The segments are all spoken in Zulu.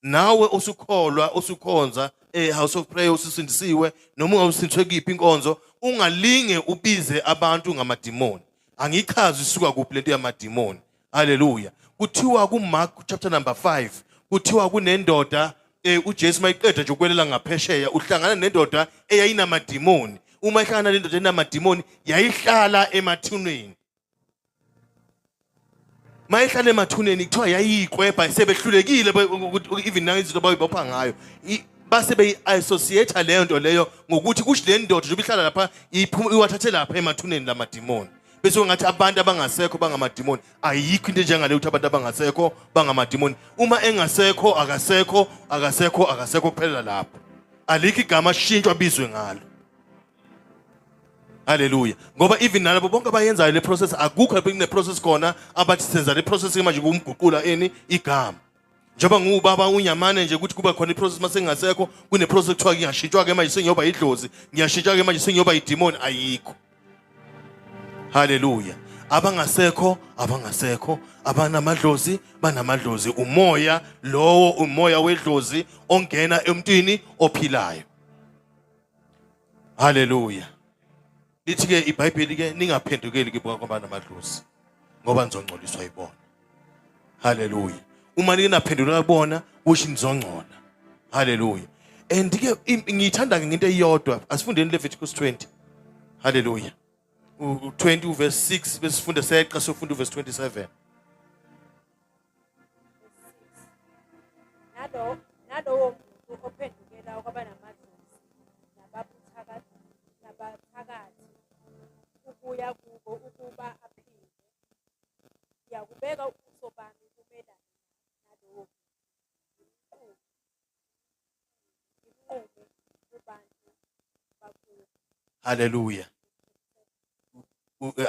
Nawe osukholwa osukhonza e-house of prayer ususindisiwe noma ungawusindiswe kuyiphi inkonzo, ungalinge ubize abantu ngamadimoni. Angichazi isuka kuphi lento yamadimoni. Haleluya. Kuthiwa kuMark chapter number 5, kuthiwa kunendoda uJesu mayiqeda nje ukwelela ngaphesheya uhlangana nendoda eyayinamadimoni. Uma ihlangana nendoda enamadimoni yayihlala emathuneni. Mayihlala emathuneni kuthiwa yayiyikwebha sebehlulekile even nangezinto abayibopha ngayo. Base beyi-associate leyo nto leyo ngokuthi kusho le ndoda njengoba ihlala lapha iphuma iwathathe lapha emathuneni lamadimoni. Bese ungathi abantu abangasekho bangamadimoni. Ayikho into enjengale ukuthi abantu abangasekho bangamadimoni. Uma engasekho akasekho akasekho akasekho kuphela lapho. Alikho igama ashintshwa abizwe ngalo. Haleluya. Ngoba even nalabo bonke abayenzayo le process akukho lapho kune process khona abathi senza le process manje kumguqula eni igama. Njengoba ngiwubaba uNyamane nje ukuthi kuba khona iprocess mase ngingasekho kune process kuthiwa ngiyashintshwa ke manje sengiyoba idlozi, ngiyashintsha ke manje sengiyoba idemon ayikho. Haleluya. Abangasekho abangasekho, abanamadlozi banamadlozi, umoya lowo umoya wedlozi ongena emntwini ophilayo. Haleluya. Lithi ke iBhayibheli ke ningaphendukeli kibo kwabanamadlozi ngoba nizongcoliswa yibona. Haleluya. Uma nike naphendukela kubona kusho nizongcola. Haleluya. And ke ngiyithanda ke ngento eyodwa asifundeni Leviticus 20. Haleluya. U20 uverse 6 bese sifunde seqa sofunda uverse 27. Nalo nalowo muntu ophendukela kwabanamadlozi nabathakathi ukuya kubo ukuba aphile, ngiyakubeka ubuso bami bumelane nalowo muntu, ngimnqume kubantu bakubo. Haleluya.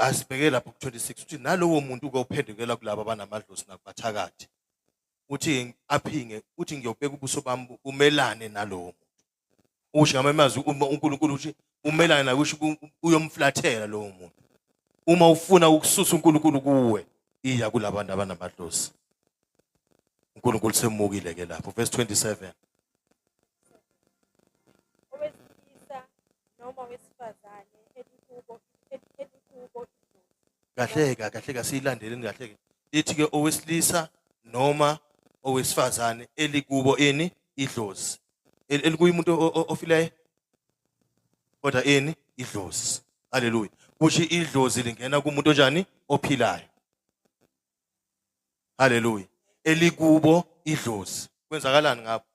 Asibheke lapho ku-26 uthi nalowo muntu ke uphendukela kulabo abanamadlozi nakubathakathi uthi aphinge uthi ngiyobeka ubuso bami bumelane nalowo muntu. Usho ngamanye amazwi uma uNkulunkulu uthi umelane naye kusho uyomflathela lowo muntu. Uma ufuna ukususa uNkulunkulu kuwe iya kulabantu abanamadlozi. uNkulunkulu semukile ke lapho verse 27. Owesilisa noma owesifazane elikubo elikubo idlozi. Kahleka kahleka siyilandeleni kahleke. Lithi ke owesilisa noma owesifazane elikubo ini idlozi. Elikuyi umuntu ofileyo kodwa ini idlozi. Haleluya. Kusho idlozi lingena kumuntu onjani ophilayo. Haleluya. Elikubo idlozi. Kwenzakalani ngapho?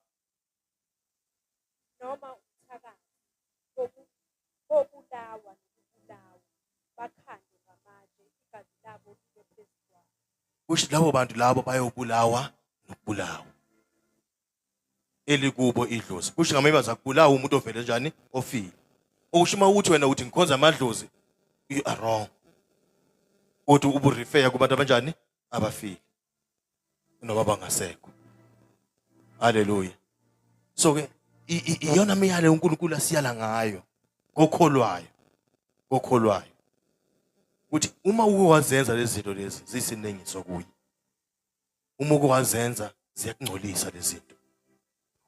Noma umthakathi bobulawa nokubulawa bakhandwe ngamatshe igazi labo libe phezu kwabo. Kusho labo bantu labo bayobulawa nokubulawa. Elikubo idlozi. Kusho ngamanye amazwi akubulawa umuntu ovele njani ofile. Okusho uma uthi wena uthi ngikhonza amadlozi you are wrong. Uthi uburefer kubantu abanjani abafile noma bangasekho. Haleluya. So ke iyona miyalo uNkulunkulu asiyala ngayo kokholwayo kokholwayo ukuthi uma uke wazenza lezi zinto lezi ziyisinengiso kuye. Uma uke wazenza ziyakungcolisa lezi zinto.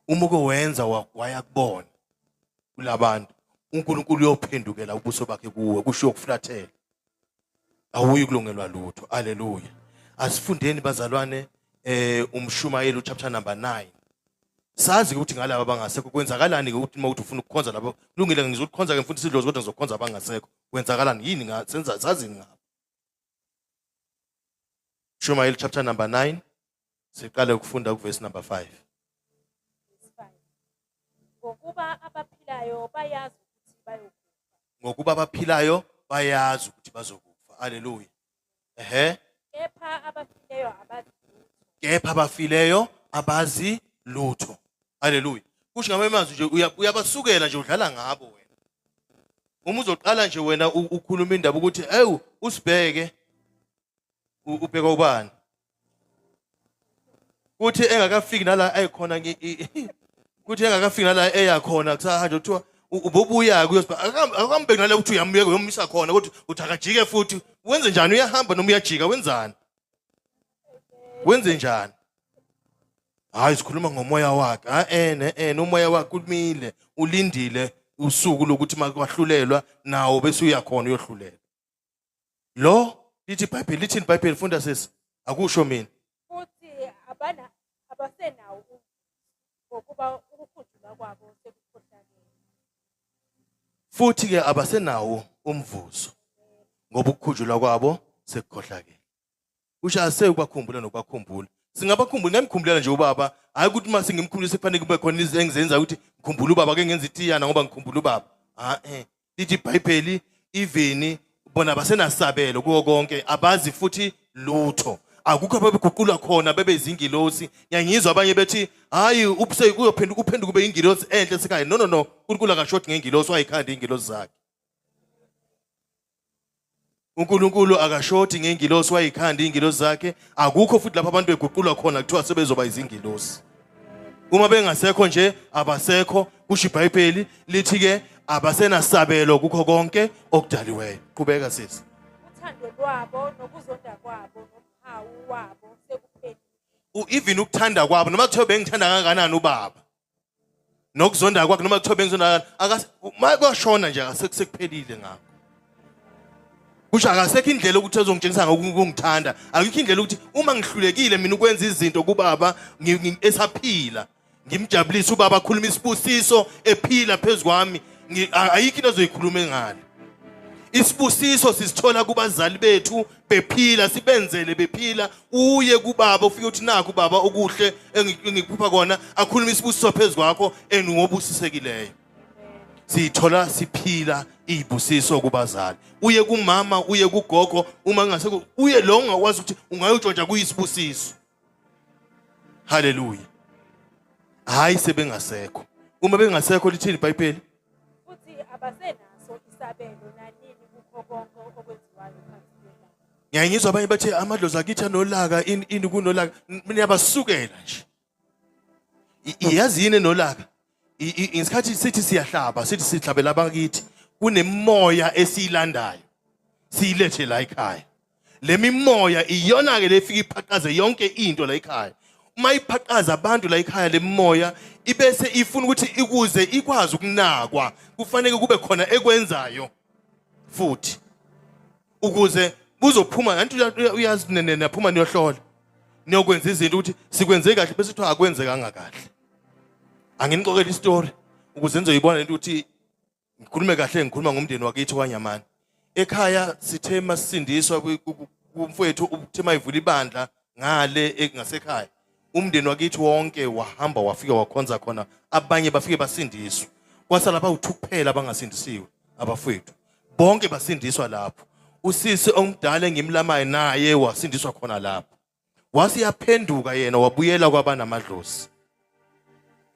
Uma uke wenza waya kubona kulabantu uNkulunkulu uyophendukela ubuso bakhe kuwe kusho ukuflathela. Awuyi kulungelwa lutho. Haleluya. Asifundeni bazalwane umshumayeli chapter number 9. Sazi ukuthi ngalaba abangasekho kwenzakalani ke ukuthi uma uthi ufuna ukukhonza labo kulungile ngizokukhonza ke mfundisi idlozi kodwa ngizokhonza abangasekho kwenzakalani yini nga senza sazini ngabo. Shumayeli chapter number 9 siqale ukufunda kuverse number 5. Verse 5. Ngokuba abaphilayo bayazi ukuthi bayokufa. Ngokuba abaphilayo bayazi ukuthi bazokufa. Haleluya. Ehhe. Kepha abafileyo abazi lutho. Kepha abafileyo abazi lutho. Haleluya. Kusho ngamanye amazwi nje uyabasukela nje udlala ngabo wena. Uma uzoqala nje wena ukhuluma indaba ukuthi ewu usibheke ubheka ubani kuthi engakafiki nala ayikhona kuthi engakafiki nala eya khona kusahanjwa kuthiwa ubobuya kuyosiba akambeki nala ukuthi uyamyeka uyomisa khona kodwa uthi akajike futhi wenze njani uyahamba noma uyajika wenzani wenze njani. Hayi, sikhuluma ngomoya wakhe. Ha ene ene umoya wakhe umile, ulindile usuku lokuthi makwahlulelwa nawo bese uyakhona uyohlulela. Lo lithi iBhayibheli, lithini iBhayibheli? Funda sisi, akusho mina. Futhi abana abasenawo umvuzo, ngokuba ukukhunjulwa kwabo sekukhohlakele. Futhi ke abasenawo umvuzo ngoba ukukhunjulwa kwabo sekukhohlakele. Kusho asekubakhumbula nokubakhumbula. Singabakhumbula, ngamkhumbulela nje ubaba, hayi ukuthi uma sengimkhumbule sekufanele kube khona izinto engizenza ukuthi ngikhumbule ubaba, ke ngenza itiyana ngoba ngikhumbula ubaba. Ha eh, lithi iBhayibheli even bona basenasabelo kuwo konke, abazi futhi lutho. Akukho ababeguqulwa khona bebe izingilosi. Ngiyangizwa abanye bethi hayi ubuse uyophenduka uphenduka ube ingilosi enhle sekhaya. No no no, uNkulunkulu akashoti ngengilosi, wayikhanda ingilosi zakhe. uNkulunkulu akashoti ngengilosi, wayikhanda ingilosi zakhe. Akukho futhi lapho abantu beguqulwa khona kuthiwa sebezoba izingilosi. Uma bengasekho nje abasekho, kusho iBhayibheli lithi ke abasenasabelo kukho konke okudaliweyo. Qhubeka sisi. Uthando lwabo nokuzonda kwabo nomhawu wabo sekuphelile. Even ukuthanda kwabo, noma kuthiwa bengithanda kangakanani ubaba, nokuzonda kwakhe, noma kuthiwa bengizonda kangakanani, makwashona nje akasekuphelile ngakho. Kusho akasekho indlela ukuthi azongitshengisa ngokungithanda. Akukho indlela ukuthi uma ngihlulekile mina ukwenza izinto kubaba esaphila, ngimjabulise ubaba, akhuluma isibusiso ephila phezu kwami, ayikho into azoyikhuluma engale. Isibusiso sisithola kubazali bethu bephila, sibenzele bephila. Uye kubaba ufike uthi nakhu baba okuhle engikuphupha kona, akhuluma isibusiso phezu kwakho and ngobusisekileyo. Siyithola siphila izibusiso kubazali. Uye kumama, uye kugogo, uma kungasekho uye lo ongakwazi ukuthi ungayotshontsha kuyisibusiso. Haleluya. Hayi sebengasekho. Uma bengasekho lithini iBhayibheli? Futhi abasenaso isabelo nanini kukho konke okwenziwayo phansi kwelanga. Ngiyangizwa abanye bathi amadlozi akithi anolaka, ini ini kunolaka. Niyabasukela nje. Iyazi yini enolaka? Ngesikhathi sithi siyahlaba, sithi sihlabela abakithi, kunemimoya esiyilandayo siyilethe la ekhaya. Le mimoya iyona ke lefika iphaqaze yonke into la ekhaya. Uma iphaqaza abantu la ekhaya le mimoya ibese ifuna ukuthi ikuze ikwazi ukunakwa, kufanele kube khona ekwenzayo futhi ukuze kuzophuma. Kanti uyazi naphuma niyohlola niyokwenza izinto ukuthi sikwenze kahle, bese kuthiwa akwenzekanga kahle. Anginixoxele isitori ukuze nizoyibona lento ukuthi ngikhulume kahle. Ngikhuluma ngomndeni wakithi kwaNyamane ekhaya. Sithe masisindiswa kumfowethu, uthe mayivula ibandla ngale ngasekhaya, umndeni wakithi wonke wahamba wafika wakhonza khona. Abanye bafike basindiswa, kwasala bawu-2 kuphela abangasindisiwe. Abafowethu bonke basindiswa lapho. Usisi omdala engimlamayo naye wasindiswa khona lapho, wase yaphenduka yena wabuyela kwabanamadlozi.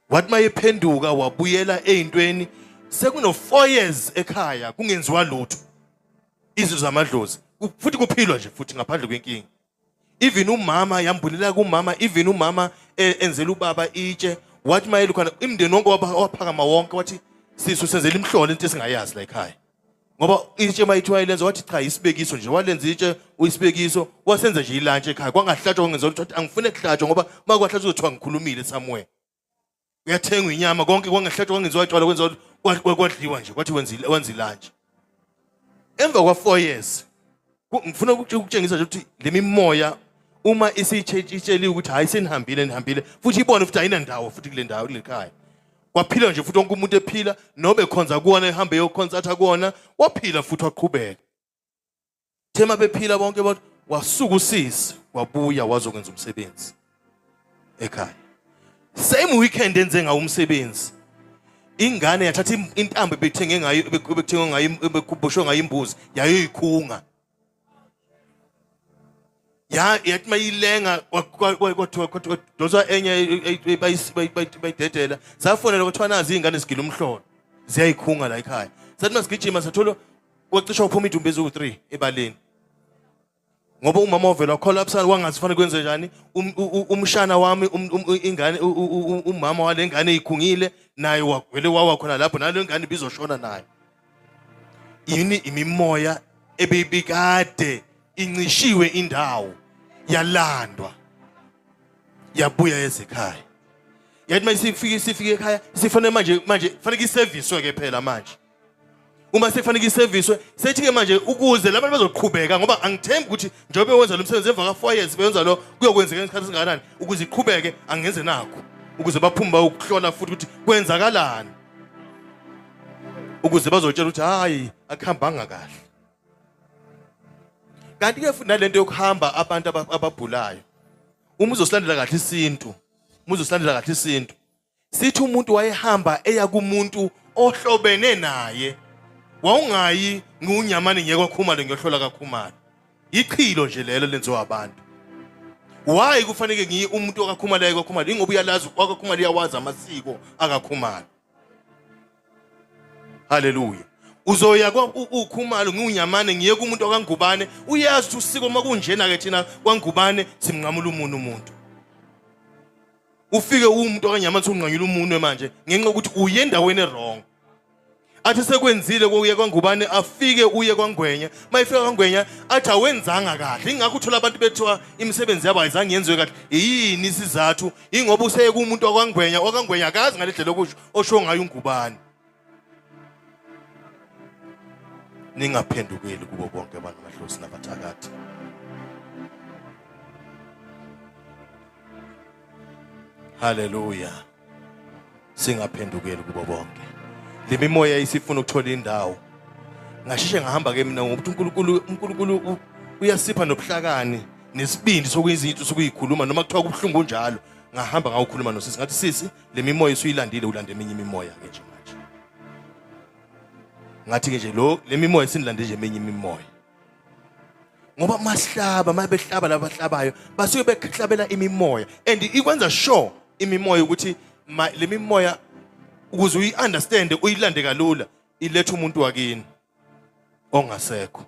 Wathi mayephenduka wabuyela ey'ntweni, sekuno 4 years ekhaya kungenziwa lutho, izinto zamadlozi, futhi kuphilwa nje futhi ngaphandle kwenkinga. Even umama yambulela kumama, even umama enzela ubaba itshe. Wathi mayele khona imndeni wonke waphakama wonke, wathi sisu senzela imhlolo into esingayazi la ekhaya, ngoba itshe mayithi wayelenza, wathi cha, isibekiso nje walenza itshe, uyisibekiso, wasenza nje ilantshi ekhaya, kwangahlatshwa, kwangenza lutho. Wathi angifune kuhlatshwa ngoba makwahlatshwa kuzothiwa ngikhulumile somewhere. Kuyathengwa inyama konke, kwangahlatshwa, kwangenziwa tshwala, kwenziwa kwadliwa nje. Kwathi wenza ilantshi emva kwa 4 years. Ngifuna ukutshengisa nje ukuthi le mimoya uma isitsheliwe ukuthi hayi senihambile, nihambile futhi, ibone futhi ayinandawo futhi kule ndawo, kule khaya. Kwaphila nje futhi wonke umuntu ephila, nobe khonza kuwona, ehambe eyokhonsatha kuwona, waphila futhi waqhubeka. Thema bephila bonke bathi wasuka usisi wabuya wazokwenza umsebenzi ekhaya. Same weekend enze ngawo umsebenzi, ingane yathatha intambo ebethenge ngayo, ebekuthengwe ngayo, ebekuboshwe ngayo imbuzi, yayoyikhunga. Ya yathi mayilenga kwathiwa kwadonswa enye, bayidedela. Safonela kwathiwa nazi iy'ngane zigila umhlolo, ziyayikhunga la ekhaya. Sathi masigijima sathola kwacishe waphuma idumbe eziwu-3 ebaleni, ngoba umama wavela wacollapsa, wangazi fanele kwenze njani. Umshana wami, ingane, umama wale ngane ikhungile naye wavele wawa khona lapho, nale ngane ibizoshona nayo. Yini? Imimoya ebibikade incishiwe indawo yalandwa yabuya ezekhaya. Yathi mayisifika isifike ekhaya sifanele manje manje fanele iserviswe ke phela manje. Uma sekufanele iserviswe sethi ke manje ukuze labantu bazoqhubeka ngoba angithembi ukuthi njengoba bewenza lo msebenzi emva ka 4 years bewenza lo kuyokwenzeka isikhathi esingakanani ukuze iqhubeke angenze nakho ukuze baphume bayokuhlola futhi ukuthi kwenzakalani ukuze bazotshela ukuthi hayi akuhambanga kahle. Kanti ke futhi nalento yokuhamba abantu ababhulayo uma uzosilandela kahle isintu uma uzosilandela kahle isintu sithi umuntu wayehamba eya kumuntu ohlobene naye wawungayi ngiwunyamane ngeke kwakhumalo ngiyohlola kakhumalo ichilo nje lelo lenziwa abantu why kufanele ngiye umuntu okakhumalo aye kwakhumalo ingoba uyalazi okakhumalo uyawazi amasiko akakhumalo Haleluya. Uzoya kwa ukhumalo ngiwunyamane ngiye kumuntu okangubane uyazi ukuthi usiko uma kunjena ke thina kwangubane simnqamula umuntu umuntu. Ufike umuntu okanyamane unqanyula umunwe manje ngenxa yokuthi uye endaweni wrong. Athi sekwenzile kokuye kwangubane afike uye kwangwenya mayifika kwangwenya athi awenzanga kahle ingakho uthola abantu bethiwa imisebenzi yabo ayizange yenziwe kahle yini isizathu ingoba useye kumuntu wakwangwenya wakwangwenya akazi ngale ndlela okusho osho ngayo ungubani ningaphendukeli kubo bonke abantu amadlozi nabathakathi haleluya singaphendukeli kubo bonke le mimoya isifuna ukuthola indawo ngasheshe ngahamba ke mina ngokuthi uNkulunkulu uNkulunkulu uyasipha nobuhlakani nesibindi sokwenza into sokuyikhuluma noma kuthiwa kubuhlungu njalo ngahamba ngawukhuluma nosisi ngathi sisi le mimoya usuyilandile ulande eminye imimoya ke nje manje ngathi ke nje lo le mimoya isinilande nje eminye imimoya ngoba masihlaba mabehlaba laba bahlabayo basuke behlabela imimoya and ikwenza sure imimoya ukuthi le mimoya ukuze uyi-understand uyilande kalula iletha umuntu wakini ongasekho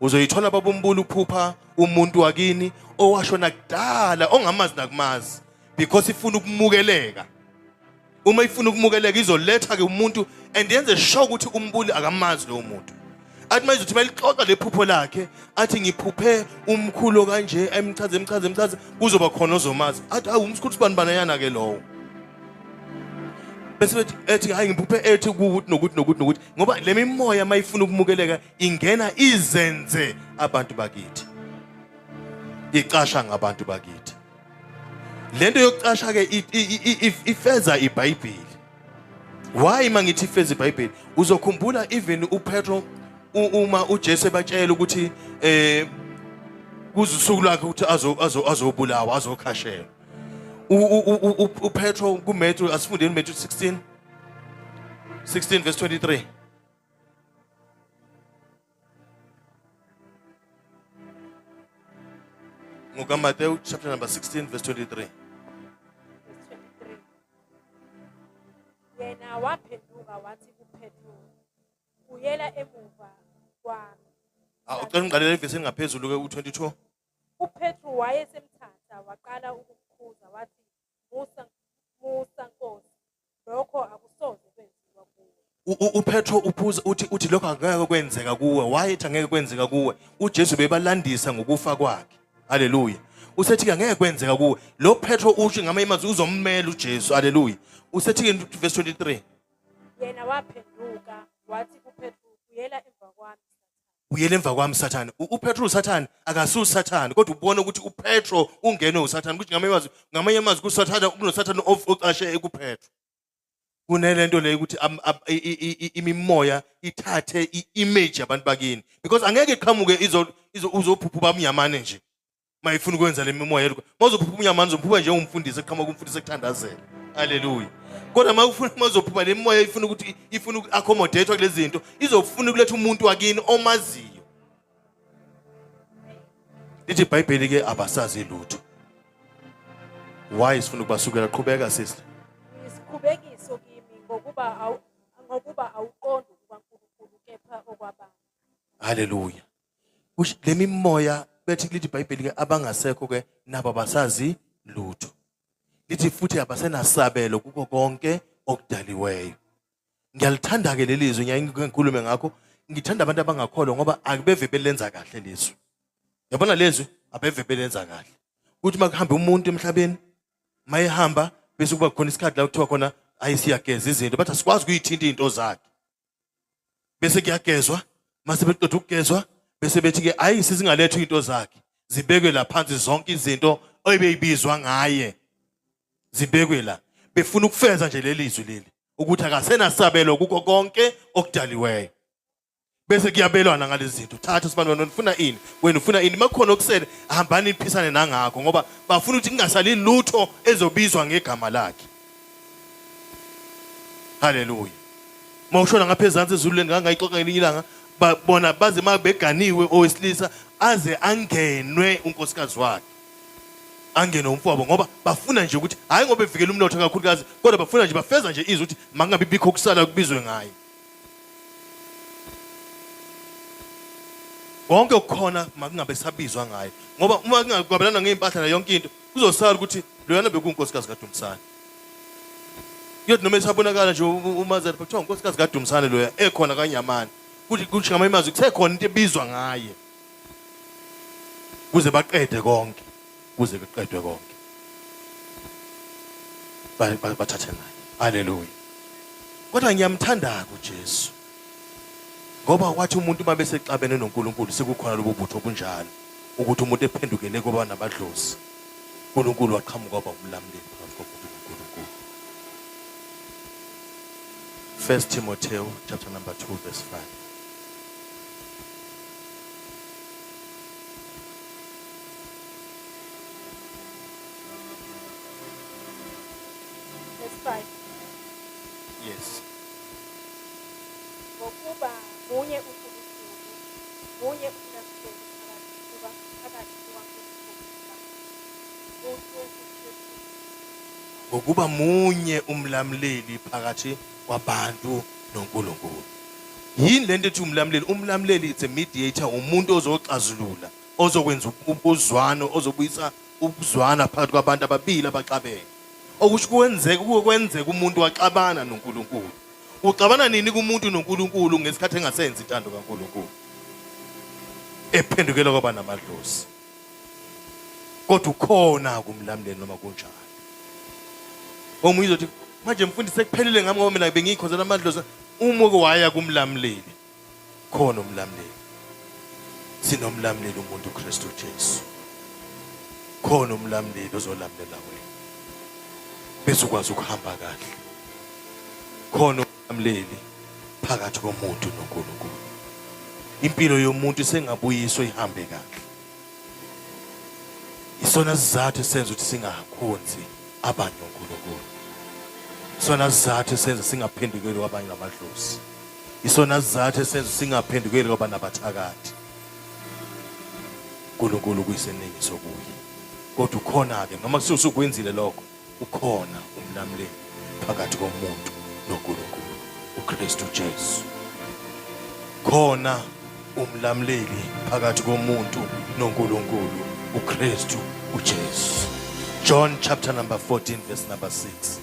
uzoyithola babumbulu uphupha umuntu wakini owashona kudala ongamazi nakumazi because ifuna ukumukeleka uma ifuna ukumukeleka izoletha ke umuntu and yenze sure ukuthi umbuli akamazi lowo muntu athi manje uthi malixoxa lephupho lakhe athi ngiphuphe umkhulu kanje emchaze emchaze emchaze kuzoba khona ozomazi athi awu umkhulu sibani bani yana ke lowo bese bethi ethi hayi ngiphuphe ethi ukuthi nokuthi nokuthi nokuthi ngoba le mimoya mayifuna ukumukeleka ingena izenze abantu bakithi icasha ngabantu bakithi lento yokucasha ke ifeza iBhayibheli why mangithi ifeza iBhayibheli uzokhumbula even uPetro uma uJesu ebatshela ukuthi eh kuzusuku lwakhe ukuthi azo azo azobulawa azokhashelwa uPetro kuMatthew asifundeni Matthew 16 16 verse 23 NgokaMathewu chapter number 16 verse 23. Verse 23. Yena waphenduka wathi kuPetru, buyela emuva kwami. Ah, ucela ungiqalele ivesi engaphezulu ke u22. UPetru wayesemthatha waqala ukumkhuza wathi, Musa, Musa Nkosi, lokho akusoze kwenziwa kuwe. UPetro uphuza uthi uthi lokho angeke kwenzeka kuwe. Why ethi angeke kwenzeka kuwe? UJesu bebalandisa ngokufa kwakhe. Haleluya. Usethi ke angeke kwenzeka kuwe. Lo Petro usho ngamanye amazwi uzommela uJesu. Haleluya. Usethi ke verse 23. Yena waphenduka wathi kuPetru, buyela emva kwami. Buyela emva kwami Sathane. UPetro uSathane akasuye uSathane kodwa ubona ukuthi uPetro ungenwe uSathane ukuthi ngamanye amazwi ngamanye amazwi kuSathane kunoSathane ocashe ekuPetro. Kunelento le ukuthi imimoya ithathe i-image yabantu bakini because angeke iqhamuke izo uzophupha ubamnyamane nje. mayifuna ukwenza le mimoya yelukho mawuzophupha umnyamane uzophupha njengomfundisi eqhamuka kumfundisi ekuthandazela haleluya kodwa uma ufuna uma uzophupha le mimoya ifuna ukuthi ifuna uku-accommodate kulezi zinto izofuna ukuletha umuntu wakini omaziyo lithi ibhayibheli ke abasazi lutho why sifuna ukubasukela qhubeka sister Isikhubekiso kimi ngokuba ngokuba awuqondi kukaNkulunkulu kepha okwabantu. Haleluya. Kusho le mimoya bethi lithi iBhayibheli ke abangasekho ke nabo abasazi lutho. Lithi futhi abasenasabelo kuko konke okudaliweyo. Ngiyalithanda ke leli zwi ngiyaye ngikhulume ngakho. Ngithanda abantu abangakholwa ngoba akubeve belenza kahle lezwi. Yabona lezwi abeve belenza kahle. Kuthi makuhambe umuntu emhlabeni mayehamba Bese kuba khona isikhathi la kuthiwa khona ayi siyageza izinto, bathi asikwazi ukuyithinta izinto zakhe. Bese kuyagezwa, mase beqeda ukugezwa bese bethi ke ayi sizingaletha izinto zakhe, zibekwe la phansi zonke izinto ebeyibizwa ngaye, zibekwe la. Befuna ukufeza nje leli zwi leli ukuthi akasenasabelo kukho konke okudaliweyo. Bese kuyabelwana ngalezi zinto, thatha sibani, wena ufuna ini, wena ufuna ini, makukhona okusele hambani niphisane nangakho, ngoba bafuna ukuthi kungasali lutho ezobizwa ngegama lakhe. Haleluya. Mawushona ngapha ezansi ezulwini, ngangayixoxa ngelinye ilanga, bona baze mabeganiwe owesilisa aze angenwe unkosikazi wakhe, angene umfowabo, ngoba bafuna nje ukuthi hhayi ngoba evikela umnotho kakhulukazi, kodwa bafuna nje bafeza nje izwi ukuthi makungabi bikho kusala kubizwe ngaye. Konke okukhona makungabe sabizwa ngaye, ngoba uma kungakwabelana ngey'mpahla nayo yonke into, kuzosala ukuthi loyana bekuwunkosikazi kaDumsane. Kuyothi noma esabonakala nje umazali kuthiwa unkosikazi kaDumsane loya ekhona kaNyamane, kuthi kusho ngamanye amazwi kusekhona into ebizwa ngaye kuze baqede konke, kuze kuqedwe konke bathathe naye. Haleluya. Kodwa ngiyamthanda-ke uJesu, ngoba wathi umuntu uma besexabene noNkulunkulu sekukhona lobo butho obunjalo ukuthi umuntu ephendukele kuba nabadlozi, uNkulunkulu waqhamuka waba umlamuleli phakathi komuntu noNkulunkulu. 1 Timothy chapter number 2 verse 5. Verse 5. Yes. Ngokuba munye uNkulunkulu, munye umlamuleli phakathi kuka phakathi kukaNkulunkulu nabantu, umuntu uKristu. Ngokuba munye umlamuleli phakathi kwabantu noNkulunkulu. Yini lento ethi umlamuleli? Umlamuleli it's a mediator, umuntu ozoxazulula, ozokwenza uzwano, ozobuyisa ukuzwana phakathi kwabantu ababili abaxabene. Okusho kwenzeka kwenzeka umuntu waxabana noNkulunkulu. Uxabana nini kumuntu noNkulunkulu? Ngesikhathi engasenzi intando kaNkulunkulu, ephendukela kwaba namadlozi. Kodwa ukhona kumlamuleli noma kunjalo. Omunye uzothi manje mfundisi sekuphelile ngami ngoba mina bengiyikhonzela amadlozi. Uma uke waya kumlamuleli, khona umlamuleli. Sinomlamuleli umuntu uKristu Jesu. Khona umlamuleli ozolamulela wena, bese ukwazi ukuhamba kahle. Khona umlamuleli phakathi komuntu noNkulunkulu. Impilo yomuntu isengabuyiswa ihambe kahle. Isona sizathu esenza ukuthi singakhonzi abanye onkulunkulu. Isona sizathu esenza singaphendukeli kwabanye amadlozi. Isona sizathu esenza singaphendukeli kwabanabathakathi. uNkulunkulu kuyiseningi sokuye. Kodwa ukhona-ke noma kusukwenzile lokho, ukhona umlamuleli phakathi komuntu noNkulunkulu, uKristu Jesu. Khona umlamuleli phakathi komuntu noNkulunkulu, uKristu uJesu. John chapter number 14 verse number 6.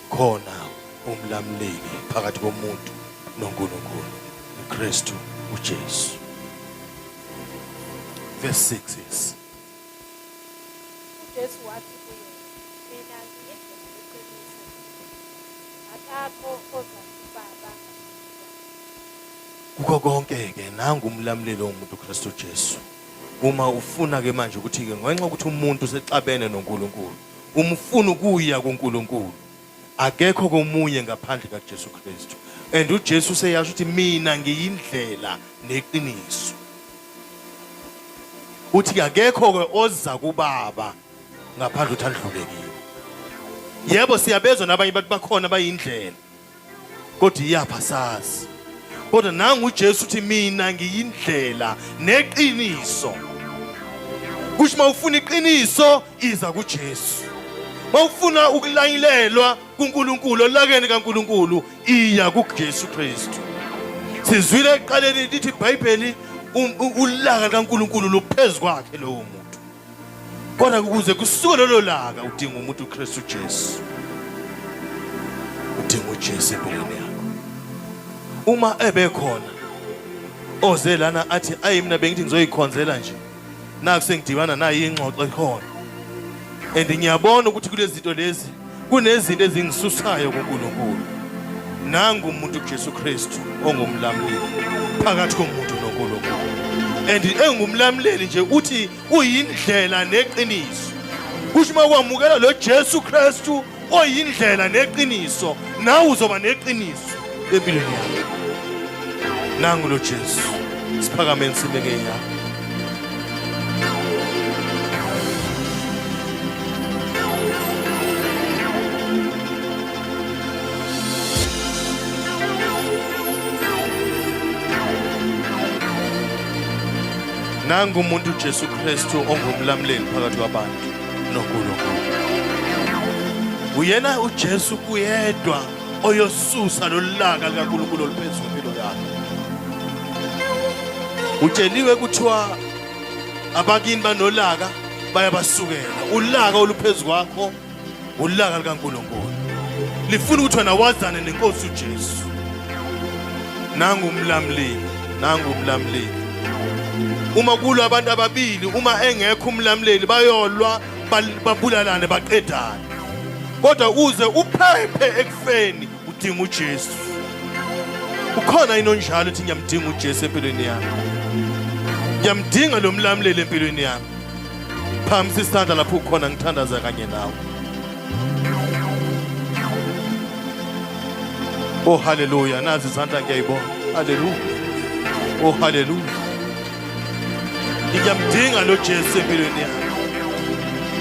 Khona umlamuleli phakathi komuntu noNkulunkulu, uKristu uJesu. Verse 6 is UJesu wathi kuye, Mina ngiyindlela neqiniso nempilo. Akakho oza kuBaba ngaphandle kwami. Kukho konke-ke nangu umlamuleli womuntu uKristu Jesu. Uma ufuna-ke manje ukuthi-ke ngenxa yokuthi umuntu usexabene noNkulunkulu, uma ufuna ukuya kuNkulunkulu, akekho komunye ngaphandle kaJesu Kristu. And uJesu useyasho ukuthi mina ngiyindlela neqiniso. Uthi akekho-ke oza kuBaba ngaphandle ukuthi adlule kimi. Yebo, siyabezwa nabanye abantu bakhona bayindlela, kodwa iyapha sazi. Kodwa nangu uJesu uthi mina ngiyindlela neqiniso. Kusho uma ufuna iqiniso iza kuJesu. Uma ufuna ukulayilelwa kuNkulunkulu, olakeni kaNkulunkulu, iya kuJesu Kristu. Sizwile ekuqaleni lithi iBhayibheli ulaka likaNkulunkulu luphezu kwakhe lowo muntu. Kodwa ukuze kusuke lolo laka udinga umuntu uKristu Jesu. Udinga uJesu empilweni yakho. Uma ebekhona oze lana athi ayi mina bengithi ngizoyikhonzela nje, naku sengidibana nayi ingxoxo ekhona. And ngiyabona ukuthi kulezi zinto lezi kunezinto ezingisusayo kuNkulunkulu. Nangu umuntu uJesu Kristu ongumlamleli phakathi komuntu noNkulunkulu. And engumlamleli nje uthi uyindlela neqiniso. Kusho uma kwamukela lo Jesu Kristu oyindlela neqiniso, nawe uzoba neqiniso empilweni yakho. Nangu lo Jesu. Siphakameni sime ngeenyawo. Nangu umuntu uJesu Kristu ongumlamuleli phakathi kwabantu noNkulunkulu. Uyena uJesu kuyedwa oyosusa lolaka likaNkulunkulu oluphezu kwempilo yakho. Utsheliwe kuthiwa abakini banolaka bayabasukela. Ulaka oluphezu kwakho ulaka likaNkulunkulu. Lifuna ukuthi wena wazane nenkosi uJesu. Nangu umlamleli, nangu umlamleli. Uma kulwa abantu ababili, uma engekho umlamleli bayolwa babulalane baqedane. Kodwa uze uphephe ekufeni udinga uJesu. Ukhona yini onjalo uthi ngiyamdinga uJesu empilweni yami? Ngiyamdinga lo mlamleli empilweni yami. Phamisa isandla lapho ukhona ngithandaza kanye nawe. Oh haleluya, nazi izandla ngiyayibona. Haleluya. Oh haleluya. Ngiyamdinga lo Jesu empilweni yami.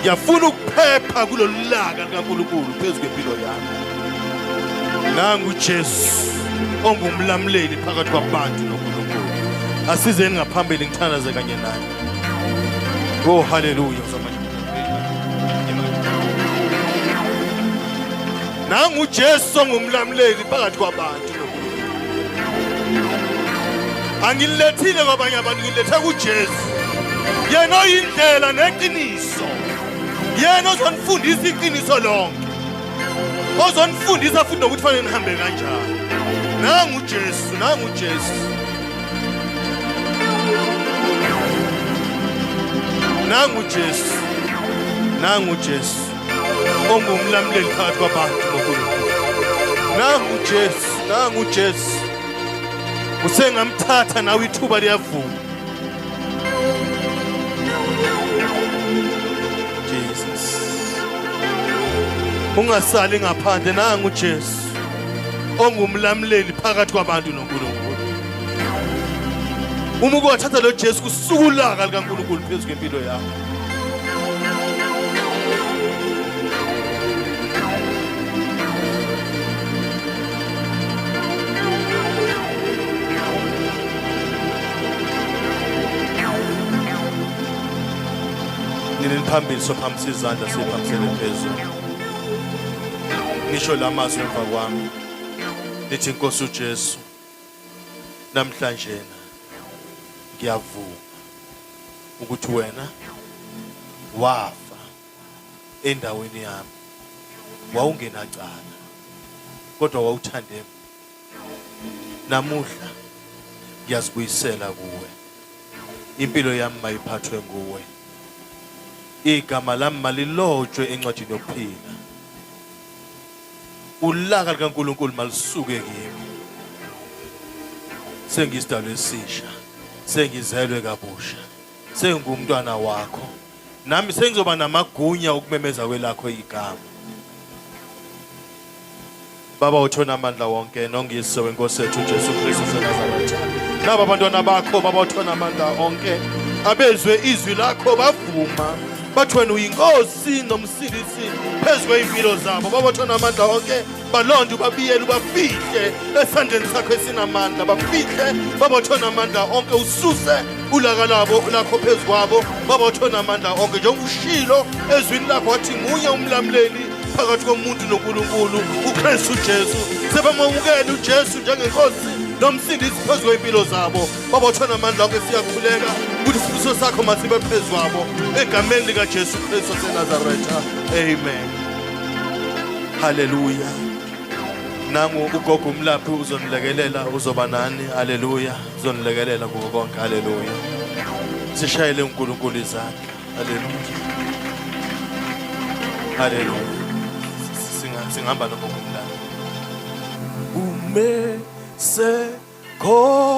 Ngiyafuna ukuphepha kulolu laka likaNkulunkulu phezu kwempilo yami. Nangu Jesu ongumlamuleli phakathi kwabantu noNkulunkulu. Asizeni ngaphambili ngithandaze kanye naye. Oh haleluya. Nangu Jesu ongumlamuleli phakathi kwabantu noNkulunkulu. Angilethile kwabanye abantu ngilethe kuJesu. Yena oyindlela neqiniso. Yena ozonifundisa iqiniso lonke. Ozonifundisa futhi nokuthi fanele nihambe kanjani. Nangu Jesu, nangu Jesu. Nangu Jesu. Nangu Jesu. Ongumlamuleli phakathi kwabantu noNkulunkulu. Nangu Jesu, nangu Jesu. Usengamthatha nawe ithuba liyavuma. Jesus. Ungasali ngaphandle nangu Jesu ongumlamuleli phakathi kwabantu noNkulunkulu. Uma ukwathatha lo Jesu kusuka ulaka likaNkulunkulu phezu kwempilo yakho. Nini phambili sophambisa izandla siphambisele phezulu. Ngisho la mazwi emva kwami. Nithi Nkosi uJesu namhlanje ngiyavuma ukuthi wena wafa endaweni yami wawungenacala kodwa wawuthande namuhla ngiyazibuyisela kuwe impilo yami mayiphathwe nguwe igama lami malilotshwe encwadini yokuphila ulaka likaNkulunkulu malisuke kimi sengisidalwa esisha sengizelwe kabusha sengumntwana wakho nami sengizoba namagunya okumemeza kwelakho igama Baba uthona amandla wonke nongise wenkosi ethu uJesu Kristu waseNazaretha. Naba abantwana bakho baba uthona amandla onke abezwe izwi lakho bavuma bathi wena uyinkosi nomsindisi phezu kwey'mpilo zabo baba uthona amandla onke balonde ubabiyele ubafihle esandleni sakho esinamandla bafihle baba uthona amandla onke ususe ulaka labo lakho phezu kwabo baba uthona amandla onke njengoba ushilo ezwini lakho wathi munye umlamuleli phakathi komuntu noNkulunkulu uKristu Jesu sebamamukele uJesu njengenkosi nomsindisi phezu kwey'mpilo zabo baba uthona amandla onke siyakhuleka ukuthi isibusiso sakho masibe phezu kwabo egameni likaJesu Kristu waseNazaretha amen haleluya nangu ugogo umlaphi uzonilekelela uzoba nani haleluya uzonilekelela kuko konke haleluya sishayele uNkulunkulu izandla haleluya. Haleluya. Singahamba noma ngomlando. Ume se khona.